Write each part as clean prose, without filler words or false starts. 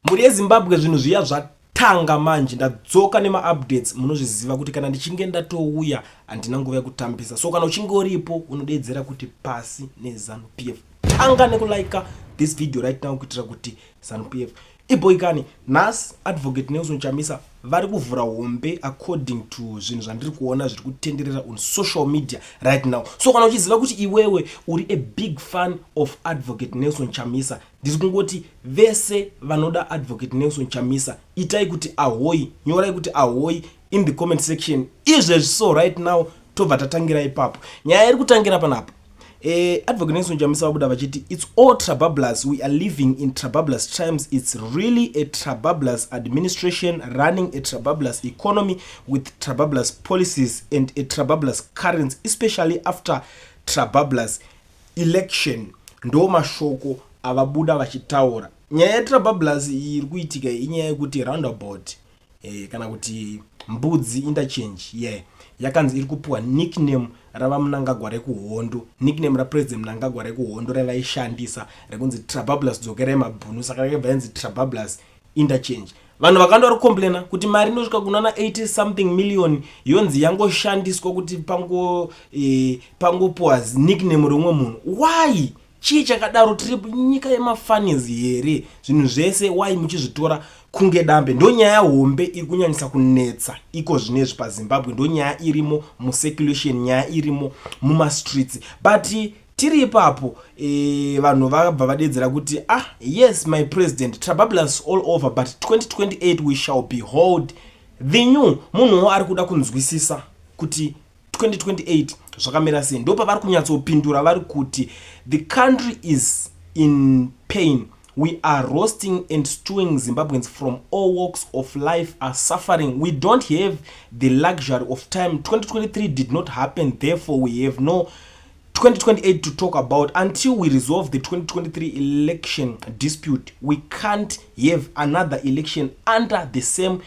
Mhuri yeZimbabwe, zvinhu zviya zvatanga manje. Ndadzoka nemaupdates. Munozviziva kuti kana ndichinge ndatouya, handina nguva yekutambisa. So kana uchinge uripo, unodedzera kuti pasi neZANU PF. Tanga nekulika this video right now kuitira kuti ZANU PF iboikani. Nhasi Advocate Nelson Chamisa vari kuvhura hombe according to zvinhu zvandiri kuona zviri kutenderera on social media right now. So kana uchiziva kuti iwewe uri a big fan of Advocate Nelson Chamisa, ndiri kungoti vese vanoda Advocate Nelson Chamisa, itai kuti ahoi, nyorai kuti ahoi in the comment section izvezvi. So right now tobva tatangira ipapo. Nyaya iri kutangira panapa, Advocate Nelson Chamisa vabuda vachiti, "It's all trabablas. We are living in trabablas times. It's really a trabablas administration running a trabablas economy with trabablas policies and a trabablas currency, especially after trabablas election." Ndo mashoko avabuda vachitaura. Nyaya yetrabablas iyi iri kuitika inyaya yekuti roundabout, kana kuti Mbudzi Interchange, ye yeah, yakanzi iri kupiwa nickname rava Mnangagwa rekuhondo, nickname raPresident Mnangagwa rekuhondo ravaishandisa rekunzi "Trabablas, dzokerai mabhunu". Saka rakabva yanzi Trabablas Interchange. Vanhu vakanda vari kucomplaina kuti mari inosvika kunana 80 something million yonzi yangoshandiswa kuti pangopiwa nickname remumwe munhu. Why? Chii chakadaro? Tiri nyika yemafunnies here? Zvinhu zvese why muchizvitora kunge dambe? Ndo nyaya hombe iri kunyanyisa kunetsa iko zvinezvi paZimbabwe. Ndo nyaya irimo mucirculation, nyaya irimo mumastreets. But tiri ipapo, vanhu vabva vadedzera kuti, "Ah yes, my president, trabablas all over, but 2028 we shall behold the new." Munhuwo ari kuda kunzwisisa kuti 2028 zvakamira sei. Ndo pavari kunyatsopindura, vari kuti, "The country is in pain. We are roasting and stewing. Zimbabweans from all walks of life are suffering. We don't have the luxury of time. 2023 did not happen, therefore we have no 2028 to talk about. Until we resolve the 2023 election dispute, we can't have another election under the same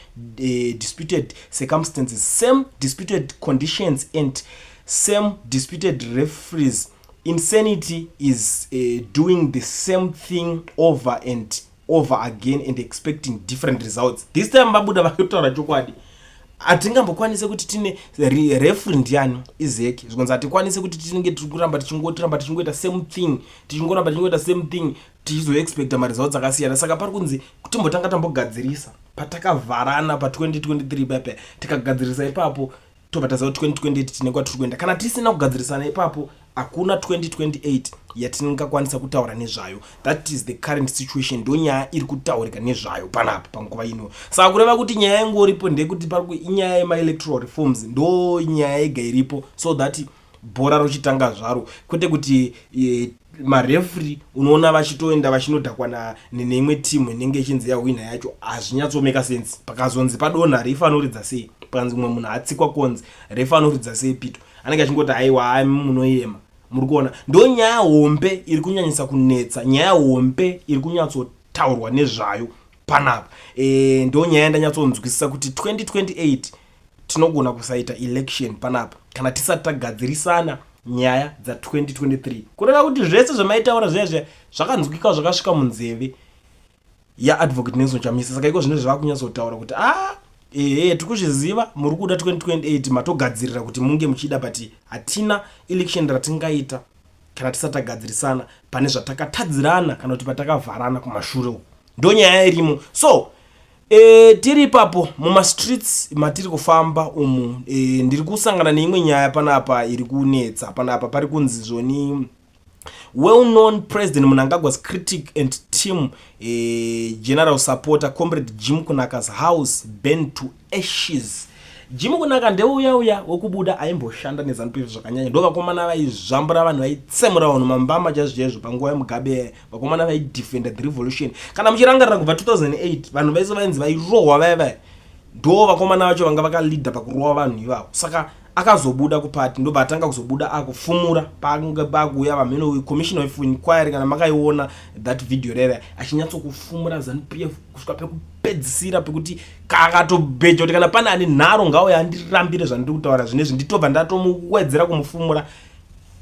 disputed circumstances, same disputed conditions and same disputed referees. Insanity is doing the same thing over and over again and expecting different results." This time vabuda vakutaura chokwadi. Hatingambokwanise kuti tine referee ndiani? IZEC. Zvikonzi hatikwanise kuti tinenge tiri kuramba tichingotiramba tichingoita same thing, tichingoramba tichingoita same thing, tichizoexpecta maresults akasiyana. Saka pari kunzi timbotanga tambogadzirisa patakavharana pa2023 pepe. Tikagadzirisa ipapo, tobva taziva kuti 2028 tine kwatiri kuenda. Kana tisina kugadzirisana ipapo, hakuna 2028 yatingakwanisa kutaura nezvayo. That is the current situation. Ndo nyaya iri kutaurika nezvayo panapa panguva ino. Saka kureva kuti nyaya ingoripo ndeyekuti inyaya yemaelectoral reforms. Ndo nyaya yega iripo, so that bhora rochitanga zvaro, kwete kuti mareferee unoona vachitoenda vachinodhakwa neimwe timu inenge ichinzi yahwina yacho. Hazvinyatsomeka sense. Pakazonzi padonha, ref anoridza sei? Pakanzi mumwe munhu atsikwa konzi, ref anoridza sei? Pito anenge achingoti, "Aiwa, ai, munoyema." Muri kuona, ndo nyaya hombe iri kunyanyisa kunetsa, nyaya hombe iri kunyatsotaurwa nezvayo panapa. Ndo nyaya yandanyatsonzwisisa kuti 2028 tinogona kusaita election panapa kana tisati tagadzirisana nyaya dza2023. Kureva kuti zvese zvamaitaura zviya zviya zvakanzwika, zvakasvika munzeve yaAdvocate Nelson Chamisa. Saka iko zvino zvava kunyatsotaura kuti, a ah, ehe, tiri kuzviziva muri kuda 2028, matogadzirira kuti munge muchida, but hatina election ratingaita kana tisati tagadzirisana pane zvatakatadzirana kana kuti patakavharana kumashure uku. Ndo nyaya irimo. So tiri ipapo mumastreets matiri kufamba umu, ndiri kusangana neimwe nyaya panapa iri kunetsa panapa. Pari kunzi zvoni well-known President Mnangagwa's critic and team general supporter Comrade Jim Kunaka's house burned to ashes. Jim Kunaka ndeuya uya wekubuda aimboshanda neZANU PF zvakanyanya. Ndo vakomana vaizvambura vanhu, vaitsemura vanhu mambama chaizvo chaizvo panguva yeMugabe. Vakomana vaidefenda the revolution, kana muchirangarira kubva 2008, vanhu vaise vainzi vairohwa vaya vaya, ndo vakomana vacho vanga vakaleada pakurova vanhu ivavo. Saka akazobuda kupati, ndobva atanga kuzobuda akufumura pakuuya vamheno commission of inquiry. Kana makaiona that video rera, achinyatsokufumura ZANU PF kusvika pekupedzisira, pekuti kakatobheja kuti kana pane ane nharo ngauya andirambire zvandiri kutaura zvinezvi, nditobva ndatomuwedzera kumufumura.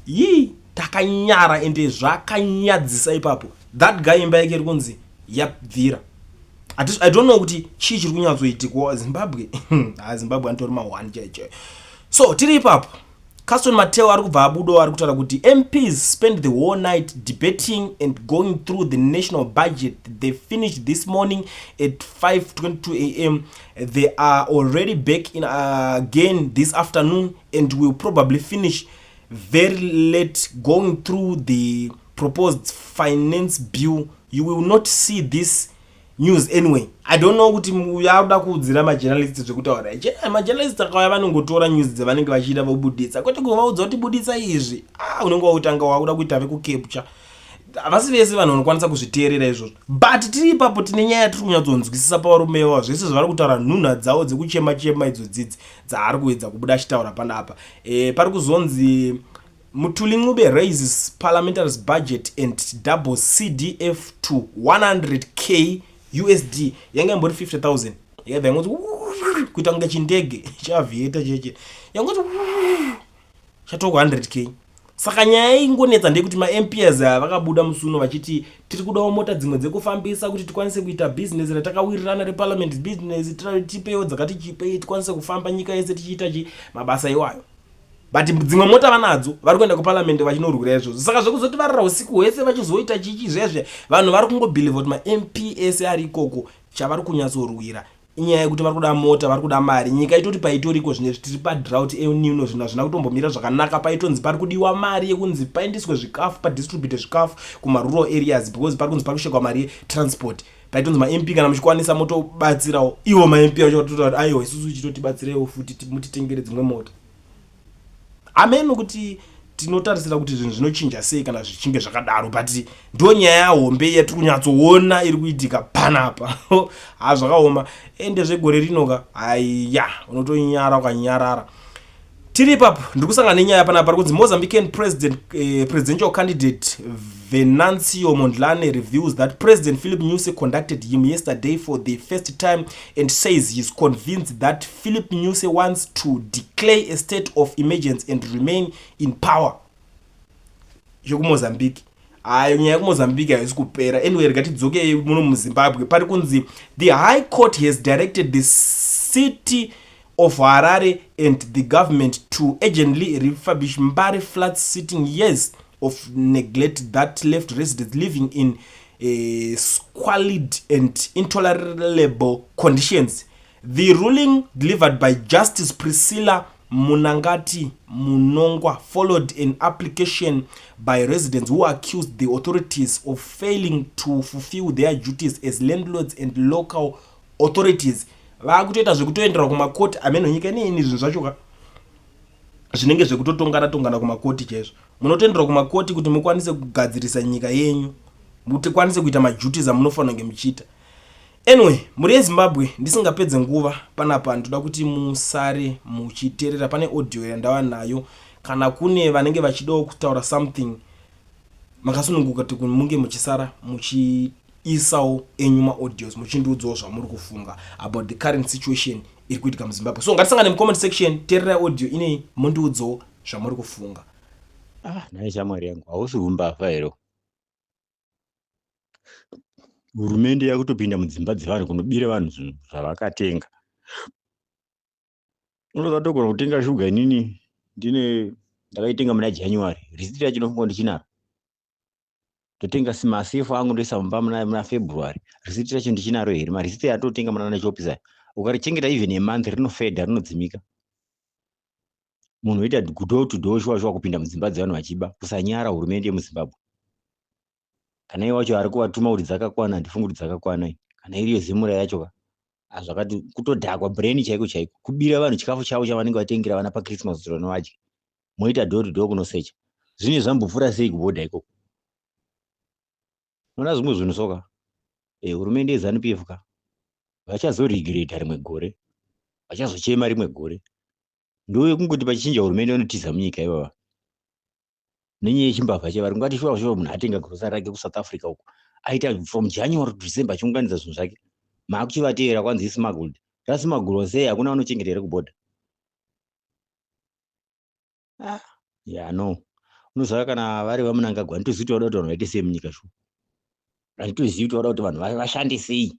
Yii, takanyara ende zvakanyadzisa ipapo. That guy, imba yake iri kunzi yabvira. I don't know kuti chii chiri kunyatsoitikwa Zimbabwe. Ha, Zimbabwe anotori ma1 chaicho. So tiri ipapo, Caston Mateo ari kubva abudawo, ari kutaura kuti MPs spend the whole night debating and going through the national budget. They finished this morning at 5:22 a.m. They are already back in again this afternoon and will probably finish very late going through the proposed finance bill. You will not see this news anyway. I don't know kuti yakuda kuudzira majournalist zvekutaura. Majournalist akauya vanongotora news dzavanenge vachida vobuditsa, kwete kuvaudza kuti buditsa izvi. Ah, unenge wautanga wakuda kuita vekucapture. Havasi vese vanhu vanokwanisa kuzviteerera izvozvo. But tiri ipapo, tine nyaya yatiri kunyatsonzwisisa pavarume vavo, zvese zvavari kutaura, nhunha dzavo dzekuchema chema idzo dzidzi dzaari kuedza kubuda achitaura panapa. Pari kuzonzi Mthuli Ncube raises parliamentary's budget and double CDF to 100K USD. Yanga imbori 50,000, yakabva yangoti kuita kunge chindege chaVieta cheche, yangoti chatokwa 100K. Saka nyaya ingonetsa ndeyekuti maMPs aya vakabuda musi uno vachiti tiri kudawo mota dzimwe dzekufambisa kuti tikwanise kuita bhizinesi ratakawirirana reparliament business, tipewo dzakati chipei tikwanise kufamba nyika yese tichiita chi mabasa iwayo. But dzimwe mota vanadzo, vari kuenda kuparliament vachinorwira izvozvo. Saka zvekuzoti varara usiku hwese vachizoita chichi zvezve, vanhu vari kungobelieva kuti maMP ese ari ikoko chavari kunyatsorwira inyaya yekuti vari kuda mota, vari kuda mari. Nyika itoti paitoriko zvinezvi tiri padrought, El Nino, zvinhu hazvina kutombomira zvakanaka. Paitonzi pari kudiwa mari yekunzi paendeswe zvikafu, padistribute zvikafu kumarural areas, because pari kunzi pari kushekwa mari yetransport. Paitonzi maMP kana muchikwanisa motobatsirawo ivo maMP acho, totaura kuti aiwa, isusu chitotibatsireiwo futi mutitengere dzimwe mota. Ameno kuti tinotarisira kuti zvinhu zvinochinja sei kana zvichinge zvakadaro, but ndo nyaya hombe yatiri kunyatsoona iri kuitika panapa. Ha, zvakaoma. Ende zvegore rinoka, haiya, unotonyara ukanyarara. Tiri ipapo, ndiri kusangana nenyaya panapa pari kunzi Mozambican presidential candidate Venancio Mondlane reveals that President Philip Nyusi contacted him yesterday for the first time and says he's convinced that Philip Nyusi wants to declare a state of emergency and remain in power. Zvekumozambique, hayo, nyaya yekumozambique haisi kupera. Anyway, rega tidzoke muno muZimbabwe. Pari kunzi the High Court has directed the City of Harare and the government to urgently refurbish Mbare Flats, citing years of neglect that left residents living in squalid and intolerable conditions. The ruling, delivered by Justice Priscilla Munangati Munongwa, followed an application by residents who accused the authorities of failing to fulfill their duties as landlords and local authorities. Vakutoita zvekutoendera kumakoti. Ameno nyika ineini, zvinhu zvacho ka zvinenge zvekutotongana tongana kumakoti chaizvo. Munotoendera kumakoti kuti mukwanise kugadzirisa nyika yenyu, mutikwanise kuita maduties amunofanira kunge muchiita. Anyway, mhuri yeZimbabwe, ndisingapedze nguva panapa, ndoda kuti musare muchiteerera pane audio yandava nayo. Kana kune vanenge vachidawo kutaura something, makasununguka kuti munge muchisara muchiisawo enyu maaudios, muchindiudzawo zvamuri kufunga about the current situation iri kuitika muZimbabwe. So ngatisangane mucomment section. Teererai audio inei, mundiudzawo zvamuri kufunga. Ah, nhai shamwari yangu, hausi umbavha here? Hurumende yakutopinda mudzimba dzevanhu kunobira vanhu zvinhu zvavakatenga. Unoda togona kutenga shuga, inini ndine ndakaitenga muna January, risiti yacho inofunga ndichinaro. Totenga masefu angu, ndoisa mumba muna February, risiti racho ndichinaro here? Marisiti atotenga muna nechopisa, ukarichengeta even a month rinofedha, rinodzimika. Munhu oita door to door, shuwa shuwa, kupinda mudzimba dzevanhu vachiba. Kusanyara hurumende yemuZimbabwe. Kana iye wacho ari kuvatuma kuti dzakakwana, handifungi kuti dzakakwana. Kana iriyo Zimura yacho ka, zvakati kutodhakwa brain chaiko chaiko, kubira vanhu chikafu chavo chavanenge vatengera vana paChristmas kuti vanovadye. Moita door to door kunosecha. Zvine zvambopfuura sei kubhodha ikoko? Unoona zvimwe zvinhu soka, hurumende yeZANU PF ka, vachazoregreta rimwe gore, vachazochema rimwe gore. Ndowekungoti pachinja hurumende vanotiza munyika ivava nenyaya yechimbavha chevari. Ungati shuwa shuwa munhu atenga grocery rake kuSouth Africa uko, aita from January to December achiunganidza zvinhu zvake, maakuchivateera kwanzi ismuggled. Rasmugglwa sei? Hakuna vanochengeta here kubhodha? Ah, ya no, unoziva kana vari vaMunangagwa, handitozivi kuti vada kuti vanhu vaite sei munyika. Shuwa, handitozivi kuti vada kuti vanhu vashande sei.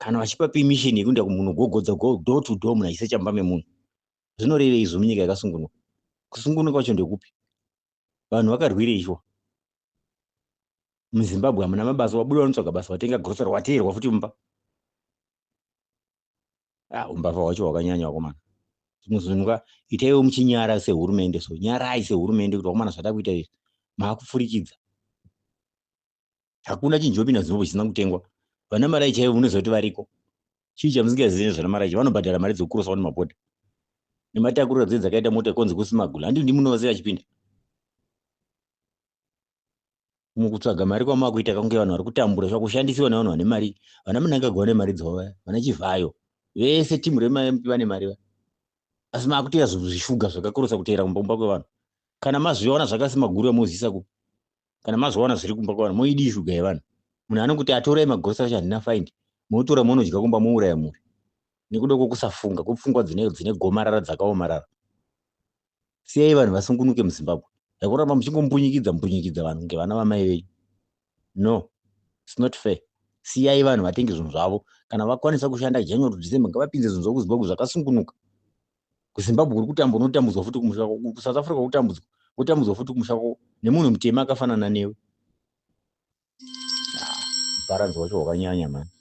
Kana vachipa permission yekuenda kumunhu gogodza, go door to door, munhu achisecha mumba memunhu, zvinorevei izvo munyika yakasungunuka? Kusungunuka kwacho ndekupi? Vanhu vakarwirei shuwa? MuZimbabwe hamuna mabasa. Wabuda unotsvaga basa, watenga grocery, wateerwa futi mumba. Ah, umbavha hwacho hwakanyanya, vakomana. Zvimwe zvinhu ka, itaiwo muchinyara sehurumende. So nyarai sehurumende kuti vakomana, zvada kuita izvi maakupfurikidza. Hakuna chinhu chinopinda Zimbabwe chisina kutengwa. Vana Marai chaivo munoziva kuti variko. Chii chamusingazivi nezvana Marai? Vanobhadhara mari dzekukurosa nemabhodha nematakuriro dze dzakaita mota konzi kusimagula. Handi ndimunoziva achipinda mukutsvaga mari kwamakuita, kunge vanhu vari kutambura zvakushandisiwa nevanhu vane mari. Vana Munangagwa vane mari dzavo vaya, vana Chivhayo vese, timu remaMP vane mari vaya, asi makuteera zvishuga zvakakurusa kuteera kumba kwevanhu. Kana mazviona zvakasimagura, mozivisa kupi? Kana mazviona zviri kumba kwevanhu, moidii shuga yevanhu? Munhu anokuti atorai magrocery acho, handina find, motora monodya kumba, mouraya mhuri nekuda kwokusafunga kwepfungwa dzine gomarara dzakaomarara. Siyai vanhu vasungunuke muZimbabwe. Yakuramba muchingombunyikidza mbunyikidza vanhu kunge vana vamai venyu, no, it's not fair. Siyai vanhu vatenge zvinhu zvavo. Kana vakwanisa kushanda January to December, ngavapinze zvinhu zvavo kuZimbabwe zvakasungunuka. KuZimbabwe kuri kutamba, unotambudzwa futi kumusha. KuSouth Africa kutambudzwa, wotambudzwa futi kumusha kwako nemunhu mutema akafanana newe. Bharanzi wacho wakanyanya mani.